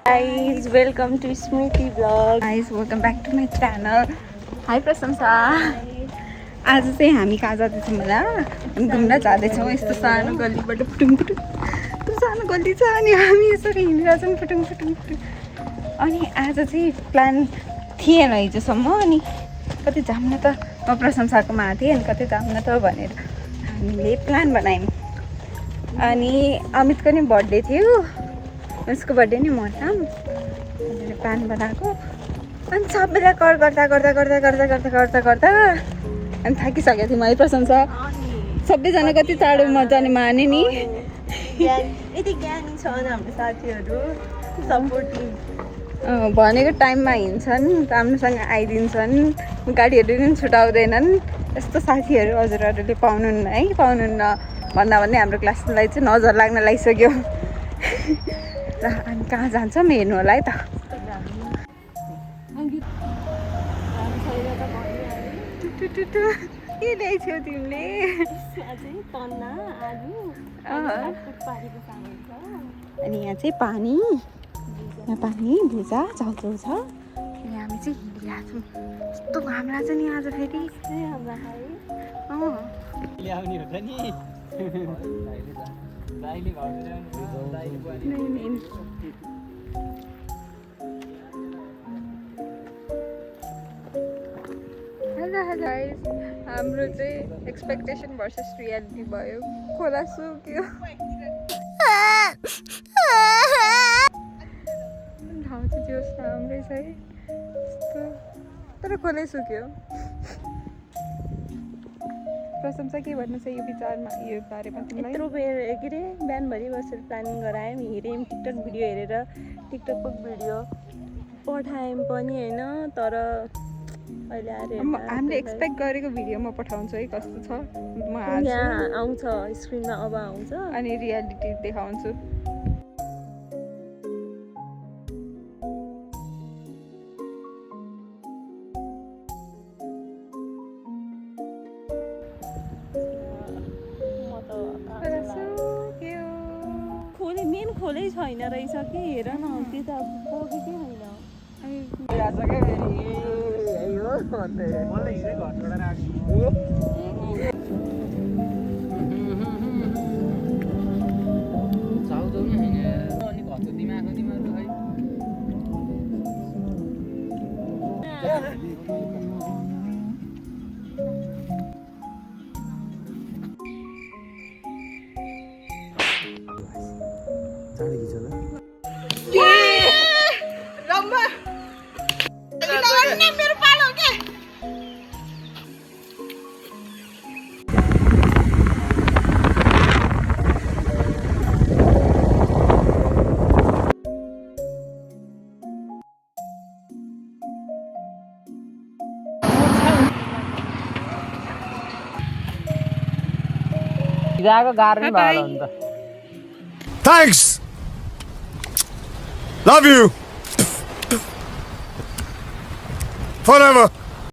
Guys, welcome to Smriti Vlog. Guys, welcome back to my channel. Hi प्रशंसा. आज चाहिँ हामी कहाँ जाँदैछौँ होला? हामी घुम्न जाँदैछौँ यस्तो सानो गल्लीबाट फुटुङ फुटुङ. त्यो सानो गल्ली छ अनि हामी यसरी हिँडिरहेछौँ फुटुङ फुटुङ फुटुङ. अनि आज चाहिँ प्लान थिएन हिजोसम्म अनि कतै जाऊँ न त म प्रशंसाकोमा आएको थिएँ अनि कतै जाऊँ न त भनेर हामीले प्लान बनायौँ. अनि अमितको नि बर्थडे थियो. उसको बर्थडे नि मनाऊँ भनेर प्लान बनाएको. अनि सबैलाई कल गर्दा गर्दा गर्दा गर्दा गर्दा गर्दा गर्दा अनि थाकिसकेको थिएँ मैले प्रशंसा. सबैजना कति टाढो मजाले माने नि. यति ज्ञानी छन् हाम्रो साथीहरू, सपोर्टिभ. भनेको टाइममा हिँड्छन्, राम्रोसँग आइदिन्छन्, गाडीहरू पनि छुटाउँदैनन्. यस्तो साथीहरू हजुरहरूले पाउनुहुन्न है, पाउनुहुन्न भन्दा भन्दै हाम्रो क्लासलाई चाहिँ नजर लाग्न लागिसक्यो. र हामी कहाँ जान्छौँ हेर्नु होला है त. के ल्याइछौ तिमीले? अनि यहाँ चाहिँ पानी, यहाँ पानी भुजा चाउचाउ छ. अनि हामी चाहिँ हिँडिरहेको छौँ. यस्तो घाम लाग्छ नि आज फेरि. हेलो गाइस, हाम्रो चाहिँ एक्सपेक्टेसन भर्सेस रियालिटी भयो. खोला सुक्यो. ठाउँ चाहिँ जोस् राम्रै छ है यस्तो, तर खोलै सुक्यो. प्रशंसा के भन्नु छ यो विचारमा, यो बारेमा तिमीलाई? यत्रो के अरे बिहानभरि बसेर प्लानिङ गरायौँ, हेऱ्यौँ, टिकटक भिडियो हेरेर टिकटकको भिडियो पठायौँ पनि होइन. तर अहिले आएर हामीले एक्सपेक्ट गरेको भिडियो म पठाउँछु है कस्तो छ. म यहाँ आउँछ स्क्रिनमा, अब आउँछ अनि रियालिटी देखाउँछु. खोले मेन खोलै छैन रहेछ कि. हेर न त्यो त बगेकै होइन. Thanks. Love you. Forever.